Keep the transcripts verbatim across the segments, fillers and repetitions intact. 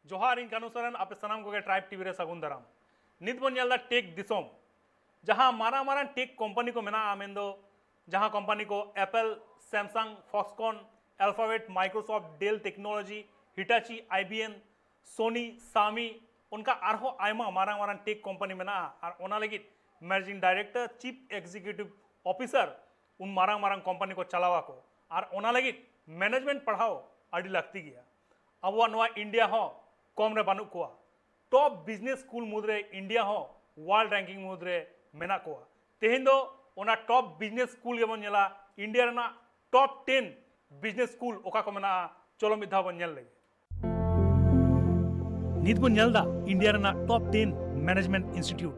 ᱡᱚᱦᱟᱨ, ᱤᱧ ᱠᱟᱱᱩ ᱥᱚᱨᱮᱱ, ᱟᱯᱮ ᱥᱟᱱᱟᱢ ᱠᱚᱜᱮ ᱴᱨᱟᱭᱤᱵᱽ ᱴᱤᱵᱷᱤ ᱨᱮ ᱥᱟᱹᱜᱩᱱ ᱫᱟᱨᱟᱢ᱾ ᱱᱤᱛ ᱵᱚᱱ ᱧᱮᱞ ᱮᱫᱟ ᱴᱮᱠ ᱫᱤᱥᱚᱢ, ᱡᱟᱦᱟᱸ ᱢᱟᱨᱟᱝ ᱢᱟᱨᱟᱝ ᱴᱮᱠ ᱠᱳᱢᱯᱟᱱᱤ ᱠᱚ ᱢᱮᱱᱟᱜᱼᱟ, ᱢᱮᱱᱫᱚ ᱡᱟᱦᱟᱸ ᱠᱳᱢᱯᱟᱱᱤ ᱠᱚ Apple, Samsung, Foxconn, Alphabet, Microsoft, Dell Technologies, Hitachi, IBM, Sony, ᱥᱟᱢᱤ, ᱚᱱᱠᱟ ᱟᱨᱦᱚᱸ ᱟᱭᱢᱟ ᱢᱟᱨᱟᱝ ᱢᱟᱨᱟᱝ ᱴᱮᱠ ᱠᱳᱢᱯᱟᱱᱤ ᱢᱮᱱᱟᱜᱼᱟ᱾ ᱟᱨ ᱚᱱᱟ ᱞᱟᱹᱜᱤᱫ managing director, chip executive officer, ᱩᱱ ᱢᱟᱨᱟᱝ ᱢᱟᱨᱟᱝ ᱠᱳᱢᱯᱟᱱᱤ ᱠᱚ ᱪᱟᱞᱟᱣ ᱟᱠᱚ᱾ ᱟᱨ ᱚᱱᱟ ᱞᱟᱹᱜᱤᱫ ᱢᱮᱱᱮᱡᱢᱮᱱᱴ ᱯᱟᱲᱦᱟᱣ ᱟᱹᱰᱤ ᱞᱟᱹᱠᱛᱤ ᱜᱮᱭᱟ᱾ ᱟᱵᱚᱣᱟᱜ ᱱᱚᱣᱟ ᱤᱱᱰᱤᱭᱟ ᱦᱚᱸ ᱠᱚᱢ ᱨᱮ ᱵᱟᱹᱱᱩᱜ ᱠᱚᱣᱟ᱾ ᱴᱚᱯ ᱵᱤᱡᱽᱱᱮᱥ ᱥᱠᱩᱞ ᱢᱩᱫᱽᱨᱮ ᱤᱱᱰᱤᱭᱟ ᱦᱚᱸ ᱣᱟᱨᱞᱰ ᱨᱮᱝᱠᱤᱝ ᱢᱩᱫᱽᱨᱮ ᱢᱮᱱᱟᱜ ᱠᱚᱣᱟ᱾ ᱛᱮᱦᱮᱧ ᱫᱚ ᱚᱱᱟ ᱴᱚᱯ ᱵᱤᱡᱽᱱᱮᱥ ᱥᱠᱩᱞ ᱜᱮᱵᱚᱱ ᱧᱮᱞᱟ, ᱤᱱᱰᱤᱭᱟ ᱨᱮᱱᱟᱜ ᱴᱚᱯ ᱴᱮᱱ ᱵᱤᱡᱽᱱᱮᱥ ᱥᱠᱩᱞ ᱚᱠᱟ ᱠᱚ ᱢᱮᱱᱟᱜᱼᱟ᱾ ᱪᱚᱞᱚ ᱢᱤᱫ ᱫᱷᱟᱣ ᱵᱚᱱ ᱧᱮᱞ ᱞᱮᱜᱮ᱾ ᱱᱤᱛ ᱵᱚᱱ ᱧᱮᱞ ᱮᱫᱟ ᱤᱱᱰᱤᱭᱟ ᱨᱮᱱᱟᱜ ᱴᱚᱯ ᱴᱮᱱ ᱢᱮᱱᱮᱡᱢᱮᱱᱴ ᱤᱱᱥᱴᱤᱴᱤᱭᱩᱴ᱾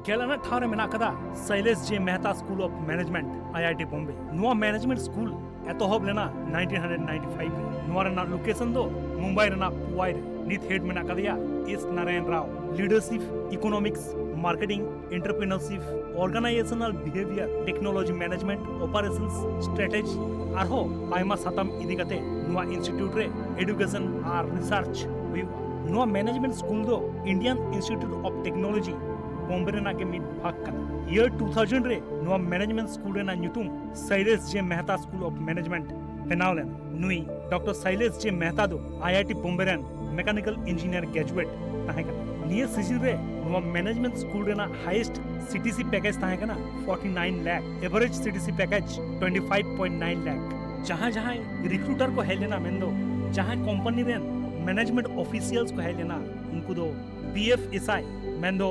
ᱜᱮᱞ ᱟᱱᱟᱜ ᱴᱷᱟᱶ ᱨᱮ ᱢᱮᱱᱟᱜ ᱟᱠᱟᱫᱟ ᱥᱟᱭᱞᱮᱥ ᱡᱮ Mehta school of management, IIT Bombay. ᱱᱚᱣᱟ ᱢᱮᱱᱮᱡᱢᱮᱱᱴ ᱥᱠᱩᱞ ᱮᱛᱚᱦᱚᱵ ᱞᱮᱱᱟ ᱱᱟᱭᱤᱱᱴᱤᱱ ᱦᱟᱱᱰᱨᱮᱰ ᱱᱟᱭᱤᱱᱴᱤ ᱯᱷᱟᱭᱤᱵᱷ ᱨᱮ᱾ ᱱᱚᱣᱟ ᱨᱮᱱᱟᱜ ᱞᱳᱠᱮᱥᱚᱱ ᱫᱚ ᱢᱩᱢᱵᱟᱭ ᱨᱮᱱᱟᱜ ᱯᱩᱣᱟᱭ ᱨᱮ᱾ ᱱᱤᱛ ᱦᱮᱰ ᱢᱮᱱᱟᱜ ᱟᱠᱟᱫᱮᱭᱟ S Narayan Rao. Leadership, economics, marketing, entrepreneurship, organisational behaviour, technology management, operations, strategy, ᱟᱨᱦᱚᱸ ᱟᱭᱢᱟ ᱥᱟᱛᱟᱢ ᱤᱫᱤ ᱠᱟᱛᱮ ᱱᱚᱣᱟ ᱤᱱᱥᱴᱤᱴᱤᱭᱩᱴ ᱨᱮ ᱮᱰᱩᱠᱮᱥᱚᱱ ᱟᱨ ᱨᱤᱥᱟᱨᱪ ᱦᱩᱭᱩᱜᱼᱟ᱾ ᱱᱚᱣᱟ ᱢᱮᱱᱮᱡᱢᱮᱱᱴ ᱥᱠᱩᱞ ᱫᱚ Indian institute of technology Bombay ᱨᱮᱱᱟᱜ ᱜᱮ ᱢᱤᱫ ᱵᱷᱟᱜᱽ ᱠᱟᱱᱟ᱾ ᱤᱭᱟᱨ ᱴᱩ ᱛᱷᱟᱣᱡᱮᱱᱰ ᱨᱮ ᱱᱚᱣᱟ ᱢᱮᱱᱮᱡᱢᱮᱱᱴ ᱥᱠᱩᱞ ᱨᱮᱱᱟᱜ ᱧᱩᱛᱩᱢ ᱥᱟᱭᱞᱮᱥ ᱡᱮ ᱢᱮᱦᱛᱟ ᱥᱠᱩᱞ ᱚᱯᱷ ᱢᱮᱱᱮᱡᱢᱮᱱᱴ ᱵᱮᱱᱟᱣ ᱞᱮᱱᱟ᱾ ᱱᱩᱭ ᱰᱚᱠᱴᱚᱨ ᱥᱟᱭᱞᱮᱥ ᱡᱮ ᱢᱮᱦᱛᱟ ᱫᱚ ᱟᱭᱟᱭᱴᱤ ᱵᱳᱢᱵᱮ ᱨᱮᱱ ᱢᱮᱠᱟᱱᱤᱠᱟᱞ ᱤᱧᱡᱤᱱᱤᱭᱟᱨ ᱜᱨᱮᱡᱩᱭᱮᱴ ᱛᱟᱦᱮᱸ ᱠᱟᱱᱟ᱾ ᱱᱤᱭᱟᱹ ᱥᱤᱡᱤᱱ ᱨᱮ ᱱᱚᱣᱟ ᱢᱮᱱᱮᱡᱢᱮᱱᱴ ᱥᱠᱩᱞ ᱨᱮᱱᱟᱜ ᱦᱟᱭᱮᱥᱴ ᱥᱤᱴᱤᱥᱤ ᱯᱮᱠᱮᱡᱽ ᱛᱟᱦᱮᱸ ᱠᱟᱱᱟ forty nine lakh, average CTC package twenty five point nine lakh. ᱡᱟᱦᱟᱸᱭ ᱡᱟᱦᱟᱸᱭ ᱨᱤᱠᱨᱩᱴᱟᱨ ᱠᱚ ᱦᱮᱡ ᱞᱮᱱᱟ, ᱢᱮᱱᱫᱚ ᱡᱟᱦᱟᱸᱭ ᱠᱳᱢᱯᱟᱱᱤ ᱨᱮᱱ ᱢᱮᱱᱮᱡᱢᱮᱱᱴ ᱚᱯᱷᱤᱥᱤᱭᱟᱞᱥ ᱠᱚ ᱦᱮᱡ ᱞᱮᱱᱟ, ᱩᱱᱠᱩ ᱫᱚ ᱵᱤ ᱮᱯᱷ ᱮᱥ ᱟᱭ, ᱢᱮᱱᱫᱚ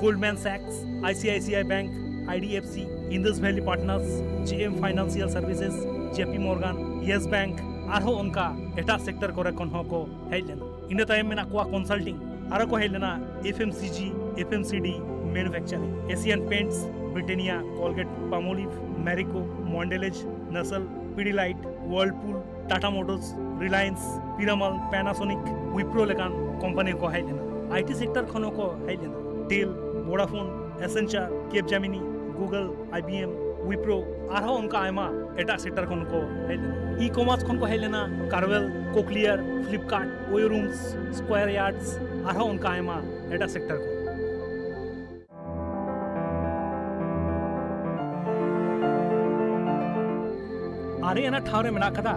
ᱜᱳᱞᱰᱢᱮᱱ ᱥᱟᱠᱥ, I C I C I bank, I D F C, Indus Valley partners, J M financial services, J P Morgan, Yes Bank, ᱟᱨᱦᱚᱸ ᱚᱱᱠᱟ ᱮᱴᱟᱜ ᱥᱮᱠᱴᱚᱨ ᱠᱚᱨᱮ ᱠᱷᱚᱱ ᱦᱚᱸ ᱠᱚ ᱦᱮᱡ ᱞᱮᱱᱟ᱾ ᱤᱱᱟᱹ ᱛᱟᱭᱚᱢ ᱢᱮᱱᱟᱜ ᱠᱚᱣᱟ ᱠᱚᱱᱥᱟᱞᱴᱤᱝ, ᱟᱨᱚ ᱠᱚ ᱦᱮᱡ ᱞᱮᱱᱟ F M C G, F M C D, manufacturing, Asian Paints, Britannia, Colgate, Palmolive, Marico, Mondelez, Nestle, Pidilite, Whirlpool, Tata Motors, Reliance, Piramal, Panasonic, Wipro ᱞᱮᱠᱟᱱ ᱠᱳᱢᱯᱟᱱᱤ ᱠᱚ ᱦᱮᱡ ᱞᱮᱱᱟ᱾ ᱟᱭ ᱴᱤ ᱥᱮᱠᱴᱚᱨ ᱠᱷᱚᱱ ᱦᱚᱸᱠᱚ ᱦᱮᱡ ᱞᱮᱱᱟ᱾ Dell, Vodafone, Accenture, Capgemini, Google, I B M, Wipro, ᱟᱨᱦᱚᱸ ᱚᱱᱠᱟ ᱟᱭᱢᱟ ᱮᱴᱟᱜ ᱥᱮᱠᱴᱚᱨ ᱠᱷᱚᱱ ᱠᱚ ᱦᱮᱡ ᱞᱮᱱᱟ᱾ ᱤ ᱠᱚᱢᱟᱨᱥ ᱠᱷᱚᱱ ᱠᱚ ᱦᱮᱡ ᱞᱮᱱᱟ Carwell, Cochlear, Flipkart, Oyo Rooms, Square Yards, ᱟᱨᱦᱚᱸ ᱚᱱᱠᱟ ᱟᱭᱢᱟ ᱮᱴᱟᱜ ᱥᱮᱠᱴᱚᱨ ᱠᱷᱚᱱ᱾ ᱟᱨᱮ ᱟᱱᱟᱜ ᱴᱷᱟᱶ ᱨᱮ ᱢᱮᱱᱟᱜ ᱟᱠᱟᱫᱟ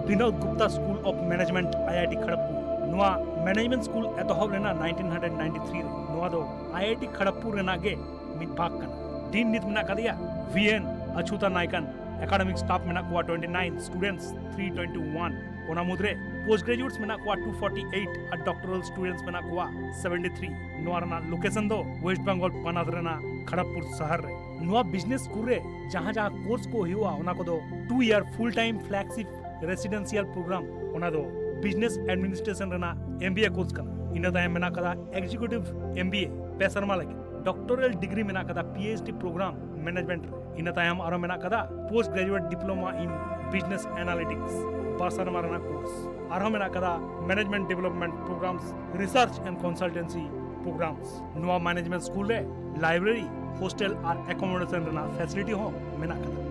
Binod Gupta School of Management, I I T Kharagpur᱾ ᱱᱚᱣᱟ ᱢᱮᱱᱮᱡᱢᱮᱱᱴ ᱥᱠᱩᱞ ᱮᱛᱚᱦᱚᱵ ᱞᱮᱱᱟ ᱱᱟᱭᱤᱱᱴᱤᱱ ᱦᱟᱱᱰᱨᱮᱰ ᱱᱟᱭᱤᱱᱴᱤ ᱛᱷᱨᱤ ᱨᱮ᱾ ᱱᱚᱣᱟ ᱫᱚ I I T Kharagpur ᱨᱮᱱᱟᱜ ᱜᱮ ᱢᱤᱫ ᱵᱷᱟᱜᱽ ᱠᱟᱱᱟ᱾ ᱰᱤᱱ ᱱᱤᱛ ᱢᱮᱱᱟᱜ ᱟᱠᱟᱫᱮᱭᱟ V N Achyuta Naikan᱾ Academic staff ᱢᱮᱱᱟᱜ ᱠᱚᱣᱟ twenty nine, students three twenty one. ᱚᱱᱟ ᱢᱩᱫᱽᱨᱮ ᱯᱳᱥᱴ ᱜᱨᱮᱡᱩᱭᱮᱴᱥ ᱢᱮᱱᱟᱜ ᱠᱚᱣᱟ ᱴᱩ ᱯᱷᱚᱨᱴᱤ ᱮᱭᱤᱴ ᱟᱨ ᱰᱚᱠᱴᱚᱨᱟᱞ ᱥᱴᱩᱰᱮᱱᱴᱥ ᱢᱮᱱᱟᱜ ᱠᱚᱣᱟ ᱥᱮᱵᱷᱮᱱᱴᱤ ᱛᱷᱨᱤ᱾ ᱱᱚᱣᱟ ᱨᱮᱱᱟᱜ ᱞᱳᱠᱮᱥᱚᱱ ᱫᱚ ᱳᱭᱮᱥᱴ ᱵᱮᱝᱜᱚᱞ ᱯᱚᱱᱚᱛ ᱨᱮᱱᱟᱜ ᱠᱷᱟᱲᱟᱜᱽᱯᱩᱨ ᱥᱟᱦᱟᱨ ᱨᱮ᱾ ᱱᱚᱣᱟ ᱵᱤᱡᱽᱱᱮᱥ ᱥᱠᱩᱞ ᱨᱮ ᱡᱟᱦᱟᱸ ᱡᱟᱦᱟᱸ ᱠᱳᱨᱥ ᱠᱚ ᱦᱩᱭᱩᱜᱼᱟ, ᱚᱱᱟ ᱠᱚᱫᱚ ᱴᱩ ᱤᱭᱟᱨ ᱯᱷᱩᱞ ᱴᱟᱭᱤᱢ ᱯᱷᱞᱮᱜᱥᱤᱯ ᱨᱮᱥᱤᱰᱮᱱᱥᱤᱭᱟᱞ ᱯᱨᱳᱜᱨᱟᱢ, ᱚᱱᱟ ᱫᱚ ᱵᱤᱡᱽᱱᱮᱥ ᱮᱰᱢᱤᱱᱤᱥᱴᱨᱮᱥᱚᱱ ᱨᱮᱱᱟᱜ ᱮᱢ ᱵᱤ ᱮ ᱠᱳᱨᱥ ᱠᱟᱱᱟ᱾ ᱤᱱᱟᱹ ᱛᱟᱭᱚᱢ ᱢᱮᱱᱟᱜ ᱟᱠᱟᱫᱟ ᱮᱠᱡᱤᱠᱤᱭᱩᱴᱤᱵᱷ ᱮᱢ ᱵᱤ ᱮ ᱯᱮ ᱥᱮᱨᱢᱟ ᱞᱟᱹᱜᱤᱫ᱾ ᱰᱚᱠᱴᱚᱨᱟᱞ ᱰᱤᱜᱽᱨᱤ ᱢᱮᱱᱟᱜ ᱟᱠᱟᱫᱟ P H D programme management ᱨᱮ᱾ ᱤᱱᱟᱹ ᱛᱟᱭᱚᱢ ᱟᱨᱚ ᱢᱮᱱᱟᱜ ᱟᱠᱟᱫᱟ post graduate diploma in business analytics, ᱵᱟᱨ ᱥᱮᱨᱢᱟ ᱨᱮᱱᱟᱜ ᱠᱳᱨᱥ᱾ ᱟᱨᱦᱚᱸ ᱢᱮᱱᱟᱜ ᱟᱠᱟᱫᱟ management development programmes, research and consultancy programmes. ᱱᱚᱣᱟ ᱢᱮᱱᱮᱡᱢᱮᱱᱴ ᱥᱠᱩᱞ ᱨᱮ ᱞᱟᱭᱵᱨᱮᱨᱤ, ᱦᱳᱥᱴᱮᱞ ᱟᱨ ᱮᱠᱳᱢᱳᱰᱮᱥᱚᱱ ᱨᱮᱱᱟᱜ ᱯᱷᱮᱥᱤᱞᱤᱴᱤ ᱦᱚᱸ ᱢᱮᱱᱟᱜ ᱟᱠᱟᱫᱟ᱾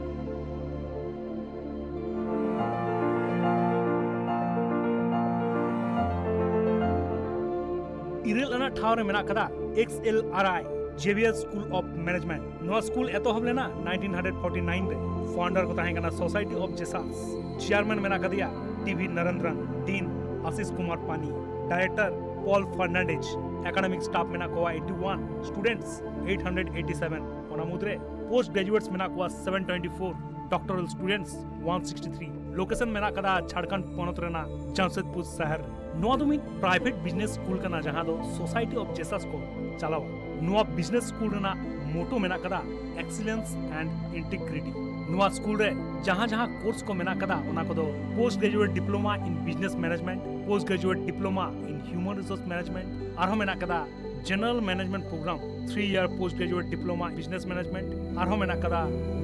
ᱤᱨᱟᱹᱞ ᱟᱱᱟᱜ ᱴᱷᱟᱶ ᱨᱮ ᱢᱮᱱᱟᱜ ᱟᱠᱟᱫᱟ X L R I Xavier School of Management. ᱱᱚᱣᱟ ᱥᱠᱩᱞ ᱮᱛᱚᱦᱚᱵ ᱞᱮᱱᱟ ᱱᱟᱭᱤᱱᱴᱤᱱ ᱦᱟᱱᱰᱨᱮᱰ ᱯᱷᱚᱨᱴᱤ ᱱᱟᱭᱤᱱ ᱨᱮ᱾ ᱯᱷᱟᱣᱩᱱᱰᱟᱨ ᱠᱚ ᱛᱟᱦᱮᱸ ᱠᱟᱱᱟ ᱥᱳᱥᱟᱭᱴᱤ ᱚᱯᱷ ᱡᱮᱥᱟᱥ᱾ ᱪᱮᱭᱟᱨᱢᱮᱱ ᱢᱮᱱᱟᱜ ᱟᱠᱟᱫᱮᱭᱟ T V Narendran, dean Ashish Kumar Pani, director Paul Fernandes. Academic staff ᱢᱮᱱᱟᱜ ᱠᱚᱣᱟ eighty one, students eight hundred eighty seven. ᱚᱱᱟ ᱢᱩᱫᱽᱨᱮ ᱯᱳᱥᱴ ᱜᱨᱮᱡᱩᱭᱮᱴᱥ ᱢᱮᱱᱟᱜ ᱠᱚᱣᱟ seven twenty four, doctoral students one sixty three. Location ᱢᱮᱱᱟᱜ ᱟᱠᱟᱫᱟ ᱡᱷᱟᱲᱠᱷᱚᱸᱰ ᱯᱚᱱᱚᱛ ᱨᱮᱱᱟᱜ ᱡᱟᱢᱥᱮᱫᱽᱯᱩᱨ ᱥᱟᱦᱟᱨ ᱨᱮ᱾ ᱱᱚᱣᱟ ᱫᱚ ᱢᱤᱫ ᱯᱨᱟᱭᱵᱷᱮᱴ ᱵᱤᱡᱽᱱᱮᱥ ᱥᱠᱩᱞ ᱠᱟᱱᱟ, ᱡᱟᱦᱟᱸ ᱫᱚ ᱥᱳᱥᱟᱭᱴᱤ ᱚᱯᱷ ᱡᱮᱥᱟᱥ ᱠᱚ ᱪᱟᱞᱟᱣᱟ᱾ ᱱᱚᱣᱟ ᱵᱤᱡᱽᱱᱮᱥ ᱥᱠᱩᱞ ᱨᱮᱱᱟᱜ ᱢᱳᱴᱳ ᱢᱮᱱᱟᱜ ᱟᱠᱟᱫᱟ Excellence and Integrity᱾ ᱱᱚᱣᱟ ᱥᱠᱩᱞ ᱨᱮ ᱡᱟᱦᱟᱸ ᱡᱟᱦᱟᱸ ᱠᱳᱨᱥ ᱠᱚ ᱢᱮᱱᱟᱜ ᱟᱠᱟᱫᱟ, ᱚᱱᱟ ᱠᱚᱫᱚ Post Graduate Diploma in Business Management, Post Graduate Diploma in Human Resource Management, ᱟᱨᱦᱚᱸ ᱢᱮᱱᱟᱜ ᱟᱠᱟᱫᱟ General Management Program, three year Post Graduate Diploma in Business Management, ᱟᱨᱦᱚᱸ ᱢᱮᱱᱟᱜ ᱟᱠᱟᱫᱟ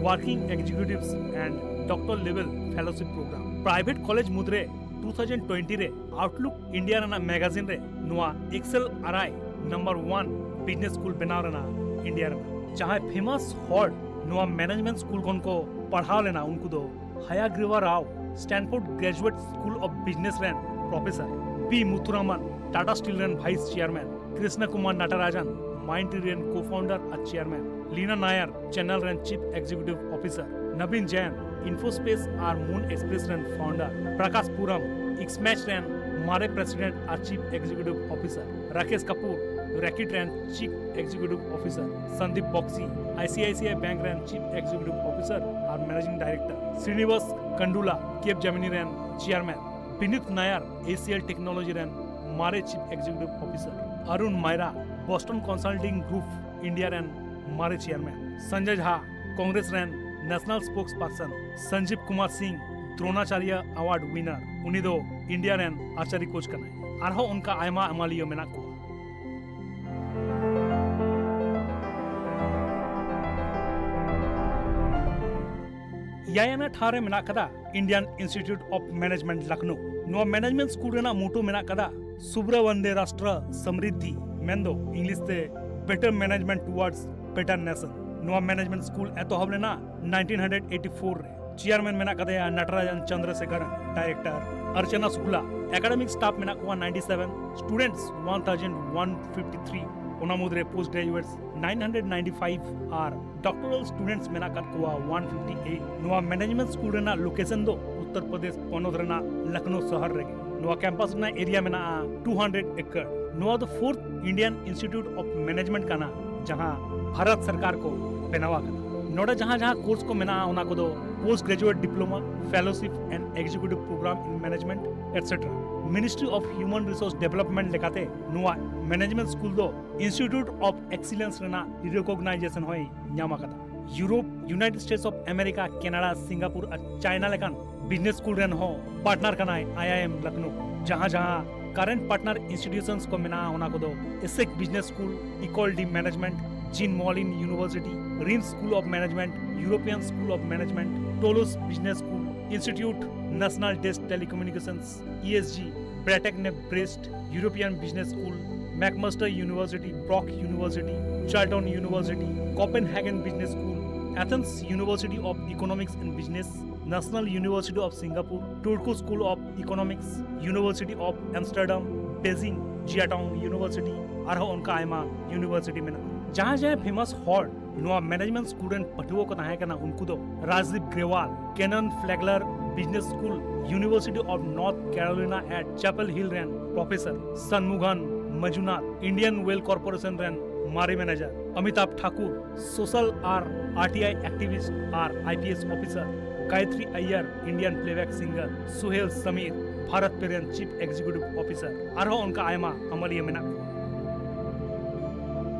Working Executives and Doctor Level Fellowship Program᱾ Private college ᱢᱩᱫᱽᱨᱮ two thousand twenty ᱨᱮ ᱟᱣᱩᱴᱞᱩᱠ India ᱨᱮᱱᱟᱜ magazine ᱨᱮ ᱱᱚᱣᱟ X L R I number one business school ᱵᱮᱱᱟᱣ ᱨᱮᱱᱟᱜ ᱤᱱᱰᱤᱭᱟ ᱨᱮᱱᱟᱜ ᱡᱟᱦᱟᱸᱭ ᱯᱷᱮᱢᱟᱥ ᱦᱚᱲ ᱱᱚᱣᱟ ᱢᱮᱱᱮᱡᱢᱮᱱᱴ ᱥᱠᱩᱞ ᱠᱷᱚᱱ ᱠᱚ ᱯᱟᱲᱦᱟᱣ ᱞᱮᱱᱟ, ᱩᱱᱠᱩ ᱫᱚ ᱦᱟᱭᱟᱜᱨᱤᱣᱟ ᱨᱟᱣ, Stanford graduate school of business ᱨᱮᱱ professor, B Muthuraman, Tata Steel ᱨᱮᱱ vice chairman, Krishna Kumar Natarajan, Mind Tree ᱨᱮᱱ ᱠᱳ-ᱯᱷᱟᱣᱩᱱᱰᱟᱨ ᱟᱨ ᱪᱮᱭᱟᱨᱢᱮᱱ, ᱞᱤᱱᱟ ᱱᱟᱭᱟᱨ, ᱪᱮᱱᱮᱞ ᱨᱮᱱ ᱪᱤᱯ ᱮᱠᱡᱤᱠᱤᱭᱩᱴᱤᱵᱷ ᱚᱯᱷᱤᱥᱟᱨ, ᱱᱟᱵᱤᱱ ᱡᱮᱱ, ᱤᱱᱯᱷᱳᱥᱯᱮᱥ ᱟᱨ ᱢᱩᱱ ᱮᱠᱥᱯᱨᱮᱥ ᱨᱮᱱ ᱯᱷᱟᱣᱩᱱᱰᱟᱨ, ᱯᱨᱟᱠᱟᱥ ᱯᱩᱨᱟᱢ, ᱤᱠᱥᱢᱮᱪ ᱨᱮᱱ ᱢᱟᱨᱮ ᱯᱨᱮᱥᱤᱰᱮᱱᱴ ᱟᱨ chief executive officer, Rakesh Kapoor, Reckitt ᱨᱮᱱ chief executive officer, Sandeep Bakshi, I C I C I bank ᱨᱮᱱ ᱪᱤᱯ ᱮᱠᱡᱤᱠᱤᱭᱩᱴᱤᱵᱷ ᱚᱯᱷᱤᱥᱟᱨ ᱟᱨ ᱢᱮᱱᱮᱡᱤᱝ ᱰᱟᱭᱨᱮᱠᱴᱚᱨ, ᱥᱨᱤᱱᱤᱵᱟᱥ ᱠᱟᱱᱰᱩᱞᱟ, ᱠᱮᱯ ᱡᱮᱢᱤᱱᱤ ᱨᱮᱱ ᱪᱮᱭᱟᱨᱢᱮᱱ, ᱵᱤᱱᱤᱛ ᱱᱟᱭᱟᱨ, ᱮ ᱥᱤ ᱮᱞ ᱴᱮᱠᱱᱳᱞᱚᱡᱤ ᱨᱮᱱ ᱢᱟᱨᱮ chip executive officer, ᱟᱨᱩᱱ ᱢᱟᱭᱨᱟ, ᱵᱚᱥᱴᱚᱱ ᱠᱚᱱᱥᱟᱞᱴᱤᱝ group India ᱨᱮᱱ ᱢᱟᱨᱮ ᱪᱮᱭᱟᱨᱢᱮᱱ, ᱥᱚᱧᱡᱚᱭ ᱡᱷᱟ, ᱠᱚᱝᱜᱨᱮᱥ ᱨᱮᱱ ᱱᱮᱥᱱᱟᱞ ᱥᱯᱳᱠᱥ ᱯᱟᱨᱥᱚᱱ, ᱥᱚᱧᱡᱤᱵ ᱠᱩᱢᱟᱨ ᱥᱤᱝ, ᱫᱨᱳᱱᱟᱪᱟᱨᱭᱟ award winner, ᱩᱱᱤ ᱫᱚ ᱤᱱᱰᱤᱭᱟ ᱨᱮᱱ ᱟᱨᱪᱟᱨᱤ ᱠᱳᱪ ᱠᱟᱱᱟᱭ᱾ ᱟᱨᱦᱚᱸ ᱚᱱᱠᱟ ᱟᱭᱢᱟ ᱟᱹᱢᱟᱹᱞᱤᱭᱟᱹ ᱢᱮᱱᱟᱜ ᱠᱚᱣᱟ᱾ ᱮᱭᱟᱭ ᱟᱱᱟᱜ ᱴᱷᱟᱶ ᱨᱮ ᱢᱮᱱᱟᱜ ᱠᱟᱫᱟ ᱤᱱᱰᱤᱭᱟᱱ ᱤᱱᱥᱴᱤᱴᱤᱭᱩᱴ ᱚᱯᱷ ᱢᱮᱱᱮᱡᱢᱮᱱᱴ ᱞᱚᱠᱷᱱᱚ᱾ ᱱᱚᱣᱟ ᱢᱮᱱᱮᱡᱢᱮᱱᱴ ᱥᱠᱩᱞ ᱨᱮᱱᱟᱜ ᱢᱳᱴᱳ ᱢᱮᱱᱟᱜ ᱠᱟᱫᱟ ᱥᱩᱵᱨᱟ ᱵᱚᱱᱫᱮ ᱨᱟᱥᱴᱨᱟ ᱥᱚᱢᱨᱤᱫᱷᱤ, ᱢᱮᱱᱫᱚ ᱤᱝᱞᱤᱥ ᱛᱮ Better Management Towards Better Nation᱾ ᱱᱚᱣᱟ ᱢᱮᱱᱮᱡᱢᱮᱱᱴ ᱥᱠᱩᱞ ᱮᱛᱚᱦᱚᱵ ᱞᱮᱱᱟ ᱱᱟᱭᱤᱱᱴᱤᱱ ᱦᱟᱱᱰᱨᱮᱰ ᱮᱭᱤᱴᱤ ᱯᱷᱳᱨ ᱨᱮ᱾ ᱪᱮᱭᱟᱨᱢᱮᱱ ᱢᱮᱱᱟᱜ ᱠᱟᱫᱮᱭᱟ Natarajan Chandrasekaran, director Archana Shukla, academic staff ᱢᱮᱱᱟᱜ ᱠᱚᱣᱟ ninety seven, students one thousand one fifty three, ᱚᱱᱟ ᱢᱩᱫᱽᱨᱮ post graduates nine hundred ninety five ᱟᱨ ᱰᱚᱠᱴᱚᱨᱟᱞ ᱥᱴᱩᱰᱮᱱᱴᱥ ᱢᱮᱱᱟᱜ ᱟᱠᱟᱫ ᱠᱚᱣᱟ ᱚᱣᱟᱱ ᱯᱷᱤᱯᱴᱤ ᱮᱭᱤᱴ᱾ ᱱᱚᱣᱟ ᱢᱮᱱᱮᱡᱢᱮᱱᱴ ᱥᱠᱩᱞ ᱨᱮᱱᱟᱜ ᱞᱳᱠᱮᱥᱚᱱ ᱫᱚ ᱩᱛᱛᱚᱨ ᱯᱨᱚᱫᱮᱥ ᱯᱚᱱᱚᱛ ᱨᱮᱱᱟᱜ ᱞᱚᱠᱷᱱᱚ ᱥᱚᱦᱚᱨ ᱨᱮᱜᱮ᱾ ᱱᱚᱣᱟ ᱠᱮᱢᱯᱟᱥ ᱨᱮᱱᱟᱜ ᱮᱨᱤᱭᱟ ᱢᱮᱱᱟᱜᱼᱟ ᱴᱩ ᱦᱟᱱᱰᱨᱮᱰ ᱮᱠᱚᱨ᱾ ᱱᱚᱣᱟ ᱫᱚ fourth Indian institute of management ᱠᱟᱱᱟ, ᱡᱟᱦᱟᱸ ᱵᱷᱟᱨᱚᱛ ᱥᱚᱨᱠᱟᱨ ᱠᱚ ᱵᱮᱱᱟᱣ ᱟᱠᱟᱫᱟ᱾ ᱱᱚᱰᱮ ᱡᱟᱦᱟᱸ ᱡᱟᱦᱟᱸ ᱠᱳᱨᱥ ᱠᱚ ᱢᱮᱱᱟᱜᱼᱟ, ᱚᱱᱟ ᱠᱚᱫᱚ post graduate diploma, fellowship and executive programme in management, etcetera. Ministry of human resource development ᱞᱮᱠᱟᱛᱮ ᱱᱚᱣᱟ ᱢᱮᱱᱮᱡᱢᱮᱱᱴ ᱥᱠᱩᱞ ᱫᱚ ᱤᱱᱥᱴᱤᱴᱤᱭᱩᱴ ᱚᱯᱷ ᱮᱠᱥᱤᱞᱮᱱᱥ ᱨᱮᱱᱟᱜ ᱨᱤᱠᱚᱜᱱᱟᱭᱡᱮᱥᱚᱱ ᱦᱚᱸᱭ ᱧᱟᱢ ᱟᱠᱟᱫᱟ᱾ Europe, United States of America, Canada, Singapore ᱟᱨ ᱪᱟᱭᱱᱟ ᱞᱮᱠᱟᱱ ᱵᱤᱡᱽᱱᱮᱥ ᱥᱠᱩᱞ ᱨᱮᱱ ᱦᱚᱸ ᱯᱟᱨᱴᱱᱟᱨ ᱠᱟᱱᱟᱭ ᱟᱭ ᱟᱭ ᱮᱢ ᱞᱚᱠᱷᱱᱚ᱾ ᱡᱟᱦᱟᱸ ᱡᱟᱦᱟᱸ ᱠᱟᱨᱮᱱᱴ ᱯᱟᱨᱴᱱᱟᱨ ᱤᱱᱥᱴᱤᱴᱤᱭᱩᱥᱚᱱᱥ ᱠᱚ ᱢᱮᱱᱟᱜᱼᱟ, ᱚᱱᱟ ᱠᱚᱫᱚ ESSEC business school, ecole de management, Jean Moulin University, Reims school of management, European school of management, Toulouse business school, institut national des telecommunications, E S G, Bretagne ᱱᱮᱵ Brest, European business school, McMaster University, Brock University, Charlton University, Copenhagen Business School, Athens University of Economics and Business, National University of Singapore, Turku School of Economics, University of Amsterdam, Beijing, Zhejiang University, ᱟᱨᱦᱚᱸ ᱚᱱᱠᱟ ᱟᱭᱢᱟ university ᱢᱮᱱᱟᱜᱼᱟ᱾ ᱡᱟᱦᱟᱸᱭ ᱡᱟᱦᱟᱸᱭ famous ᱦᱚᱲ ᱱᱚᱣᱟ management school ᱨᱮᱱ ᱯᱟᱹᱴᱷᱩᱣᱟᱹ ᱠᱚ ᱛᱟᱦᱮᱸ ᱠᱟᱱᱟ, ᱩᱱᱠᱩ ᱫᱚ ᱨᱟᱡᱽᱫᱤᱯ ᱜᱨᱮᱣᱟᱞ, Kenan Flagler Business School, University of North Carolina at Chapel Hill ᱨᱮᱱ professor, ᱥᱟᱱᱢᱩᱜᱷᱟᱱ ᱢᱟᱡᱩᱱᱟᱛᱷ, Indian Oil Corporation ᱨᱮᱱ ᱢᱟᱨᱮ manager, ᱚᱢᱤᱛᱟᱵᱷ ᱴᱷᱟᱠᱩᱨ, social ᱟᱨ RTI activist ᱟᱨ IPS officer, Gayatri ᱟᱭᱭᱟᱨ, Indian playback singer, ᱥᱩᱦᱮᱞ Samir, Bharat ᱯᱮ ᱨᱮᱱ Chief Executive Officer, ᱟᱨᱦᱚᱸ ᱚᱱᱠᱟ ᱟᱭᱢᱟ ᱟᱹᱢᱟᱹᱞᱤᱭᱟᱹ ᱢᱮᱱᱟᱜ ᱠᱚᱣᱟ᱾